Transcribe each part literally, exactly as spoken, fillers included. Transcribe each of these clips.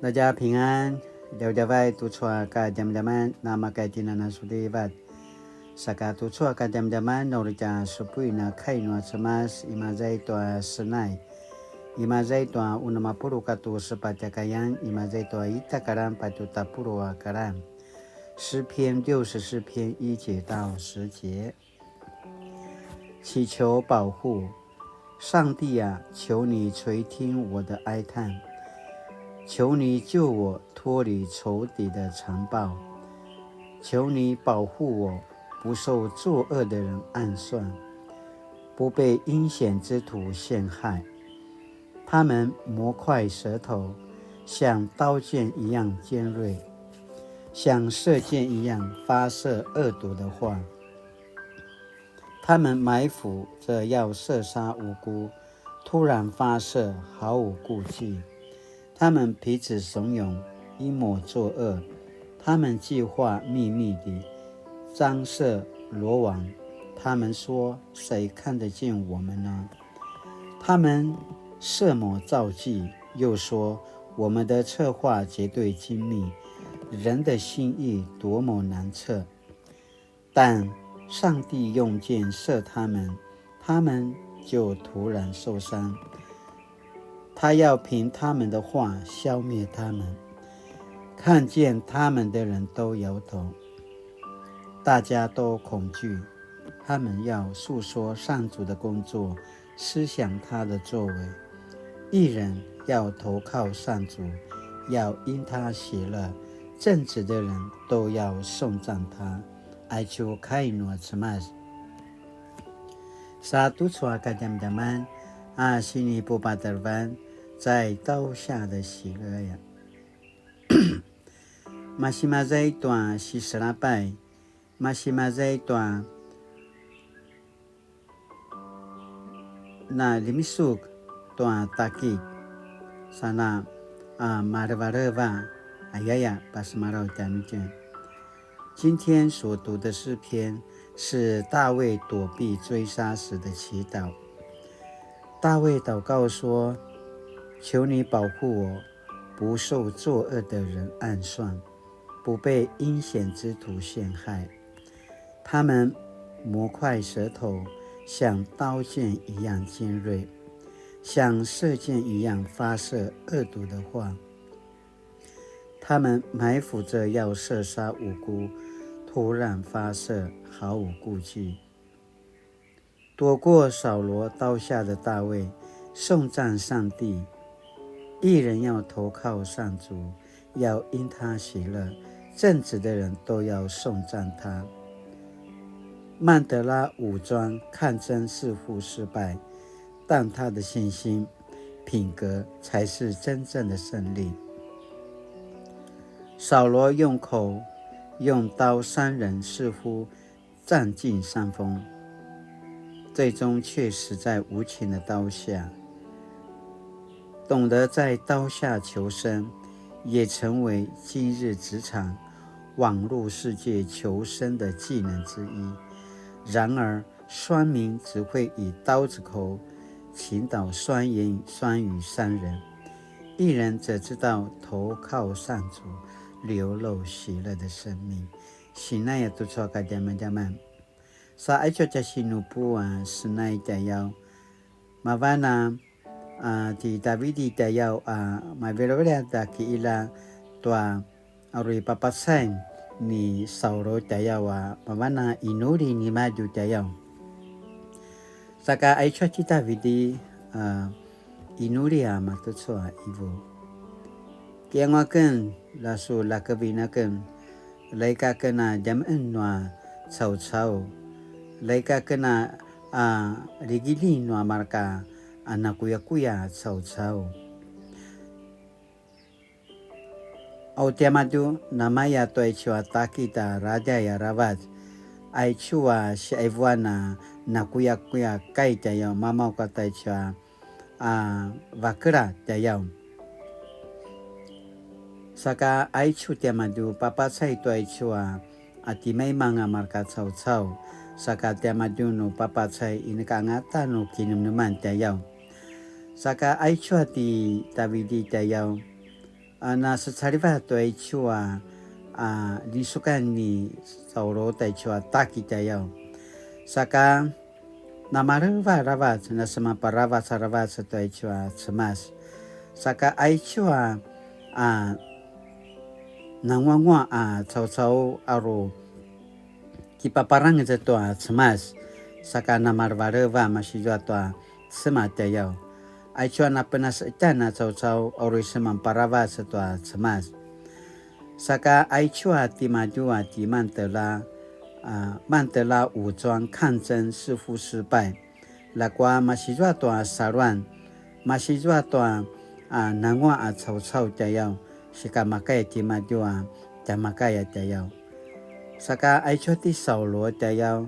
大家平安, djavadjavay tucu a kadjamadjaman, namakaitinana sulivat. Saka tucu a kadjamadjaman, na uri tja supuin a kai nua Cemas, imaza i tua Senai. Imaza i tua unem a puluq katua sepatj a kayan, imaza i tua ita a karan patje tapuluq a karan. 诗篇六十四篇一节到十节。 祈求保护。上帝啊，求你垂听我的哀叹，求你救我脱离仇敌的残暴，求你保护我不受作恶的人暗算，不被阴险之徒陷害。他们磨快舌头，像刀剑一样尖锐，像射箭一样发射恶毒的话。 他们埋伏着要射杀无辜，突然发射，毫无顾忌。他们彼此怂恿，阴谋作恶。他们计划秘密地张设罗网。他们说：“谁看得见我们呢？”他们设谋造计，又说：“我们的策划绝对精密，人的心意多么难测。” 但上帝用箭射他们，他们就徒然受伤。他要凭他们的话消灭他们。看见他们的人都摇头，大家都恐惧。他们要述说上主的工作，思想他的作为。义人要投靠上主，要因他喜乐，正直的人都要颂赞他。Aicu kai nua Cemas. Sa tucu a kadjamadjaman a sinipupatarevan, 在刀下的喜乐呀。 Masi maza i tua siselapay, masi maza i tua na limisuk tua takit, sana a marevareva, ayaya pasemalaw tjanuitjen. 今天所读的诗篇是大卫躲避追杀时的祈祷。大卫祷告说：“求你保护我，不受作恶的人暗算，不被阴险之徒陷害。他们磨快舌头，像刀剑一样尖锐，像射箭一样发射恶毒的话。他们埋伏着要射杀无辜，突然发射，毫无顾忌。” 躲过扫罗刀下的大卫，颂赞上帝。义人要投靠上主，要因他喜乐，正直的人都要颂赞他。曼德拉武装抗争似乎失败，但他的信心、品格才是真正的胜利。扫罗用口、用刀伤人，似乎占尽上风，最终却死在无情的刀下。懂得在刀下求生，也成为今日职场、网络世界求生的技能之一。然而，酸民只会以刀子口倾倒酸言酸语伤人，义人则知道投靠上主，流露喜乐的生命。Sinaya tucu a kadjamadjaman. Sa aicu a tja sinupu a senai tjayaw. Mavan a, a, ti Davidi tjayaw a maviljavilja ta kiila tua a uri papacay ni Saulu tjayaw a mavan a inuli nimadju tjayaw. Saka aicu a ti Davidi, a, inuli a matucu a ivu. Kiyangu aken, lasu lakevin aken, laika aken a djameqen nua caucau, laika aken a, a, ligili nua marka a nakuyakuya caucau. Au tiamadju, namaya tua aicu a takit a radjay aravac, aicu a siqaivuan a nakuyakuya kai tjayaw, mamaw kata aicu a a vakela tjayaw. Saka aicu tiamadju papacay tua aicu a, a timaimang a marka caucau, saka tiamadju nu papacay inika angata nu kinemneman tjayaw. Saka aicu a ti Davidi tjayaw, a, nasecalivat tua aicu a, a, linsukan ni Saulu taicu a taki tjayaw. Saka namaravac aravac, nasemaparavac aravac tua aicu a Cemas. Saka aicu a, a, nanguanguaq a caucau a ru kipaparangez tua Cemas, saka namalevaleva masizua tua Cemas tjayaw. Aicu a napenaseqetjan a caucau a uri semanparavac tua Cemas. Saka aicu a timadju a ti mantela, a, mantela 武裝抗爭似乎失敗. Ljakua masizua tua saluan, masizua tua, a, nanguaq a caucau tjayaw, sika makaya timadju a tjamakaya tjayaw. Saka aicu a ti Saulu tjayaw,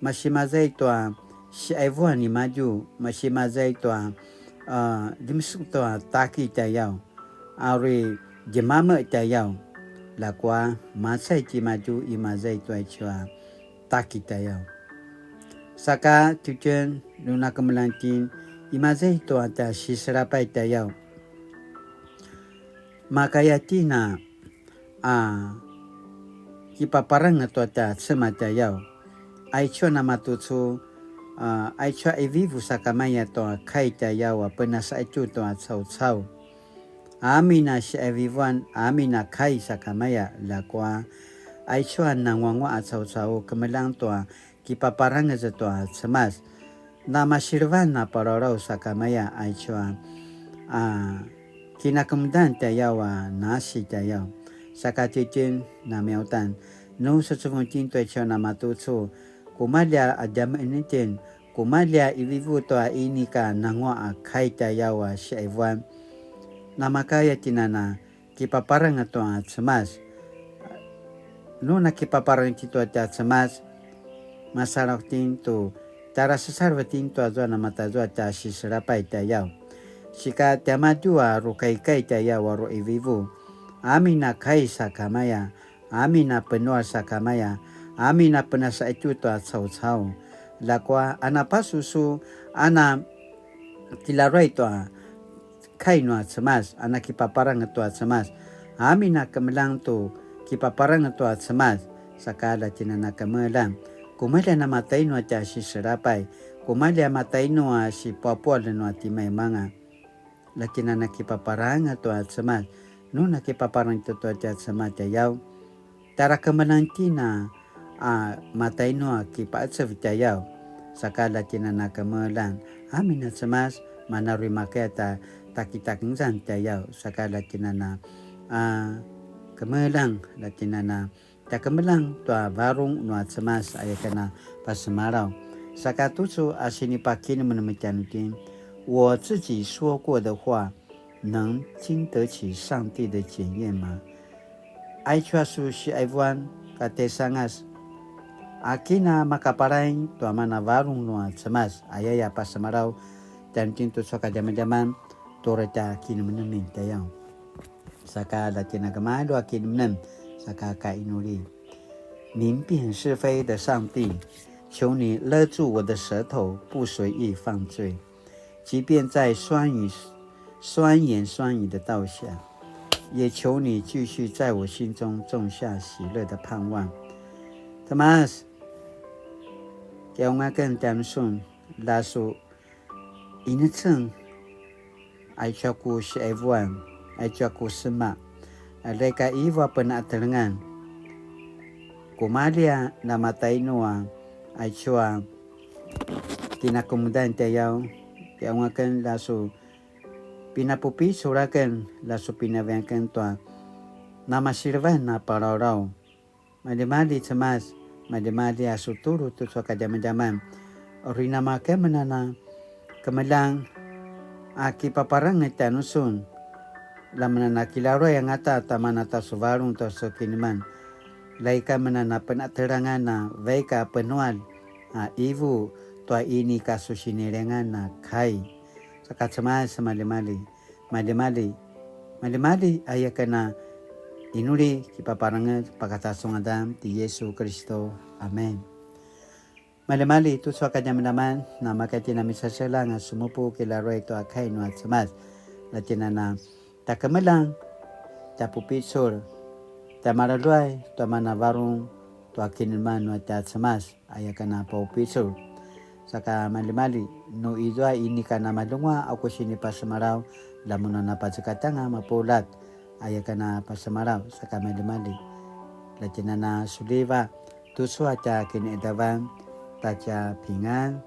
masimazay tua siqaivuan nimadju, masimazay tua, a, limsuk tua taki tjayaw, a uri djemameq tjayaw, ljakua macay timadju imazay tua aicu a taki tjayaw. Saka tjutjen nu nakemeljang itjen imazay tua tja siselapay tjayaw. Makaya itjen a, a, kipaparangez tua tja Cemas tjayaw. Aicu a namatucu, a, aicu a ivivu sakamaya tua kai tjayaw a penasaqetju tua caucau. Amin a siqaivivuan, amin a kai sakamaya, ljakua aicu a nanguanguaq a caucau kemeljang tua kipaparangez tua Cemas. Namasilevan a palalaut sakamaya aicu a, a, kinakemudan tjayaw a nasi tjayaw. Saka tjitjen namiautan, nu secevung itjen tua aicu a namatucu, kumalja a djameqen itjen, kumalja ivivu tua inika nanguaq a kai tjayaw a siqaivuan. Namakaya itjen a na kipaparangez tua Cemas. Nu nakipaparangez itjen tua tja Cemas, masalu itjen tu tjara sesaliv itjen tua zua namatazua tja siselapay tjayaw. Sika tiamadju a ru kaikai tjayaw a ru ivivu. Amin a kai sakamaya, amin a penual sakamaya, amin a penasaqetju tua caucau. Ljakua a napasusu, a na kilaruay tua kai nua Cemas, a nakipaparangez tua Cemas. Amin a kemeljang tu kipaparangez tua Cemas, saka la itjen a na kemeljang. Kumalja namatainu a tja siselapay, kumalja matainu a sipuapual nua timaimanga. La itjen a na kipaparangez tua Cemas, nu nakipaparangez tua tja Cemas tjayaw. Tjara kemeljang itjen a matainu a kipaqecev tjayaw, saka la itjen a na kemeljang. Amin a Cemas, mana uri makaya tja takitakingzan tjayaw, saka la itjen a na, a, kemeljang, la itjen a na tja kemeljang tua varung nua Cemas aya ken a pasemalaw. Saka tucu a sinipakinemenem tjanuitjen, 我自己说过的话， 能经得起上帝的检验吗？Aicu a su siqaivuan kata sangas, a kina makapalaing tua mana varung nua Cemas, ayaya pasemalaw, tjanuitjen tucu a kadjamadjaman, tura tja kinemenemen tjayaw. Saka la itjen a gemalju a kinemenem, saka ka inuli. 明辨是非的上帝，求你勒住我的舌头，不随意犯罪。 即便在酸语、酸言酸语的道下，也求你继续在我心中种下喜乐的盼望。Cemas, kiqaung aken tjanusun, la su ineceng, aicu a ku siqaivuan, aicu a ku sema, a leka ivu a penatelengan. Kumalja namatainu a, aicu a kinakemudan tjayaw, kiqaung aken la su pinapupicul aken, la su pinaviaken tua namasilevan a palawlaw. Maljimalji Cemas, maljimalji a su tulu tucu a kadjamadjaman. Uri namakaya amen a na kemeljang a kipaparangez tjanusun, la amen a na kilaruay angata ta mana ta su varung tua su kineman. La ika amen a na penatelangan a vaik a penual a ivu tua inika su sinilengan a kai. Saka Cemas, maljimalji, maljimalji, maljimalji aya ken a inuli kipaparangez pakata su ngadan ti Yesu Kristo. Amen. Maljimalji tucu a kadjamadjaman, namakaya itjen a misaseljang a sumupu kilaruay tua kai nua Cemas. La itjen a na tja kemeljang, tja pupicul, tja malaluay tua mana varung tua kineman nua tja Cemas, aya ken a paupicul. Saka malimali, nu izua inika na malunguaq a ku sinipasemalaw, lamun a na pazekatanga mapuljat, aya ken a pasemalaw, saka malimali. Latjinana suliva, tucu a tja kiniqadavan, ta tja pingan,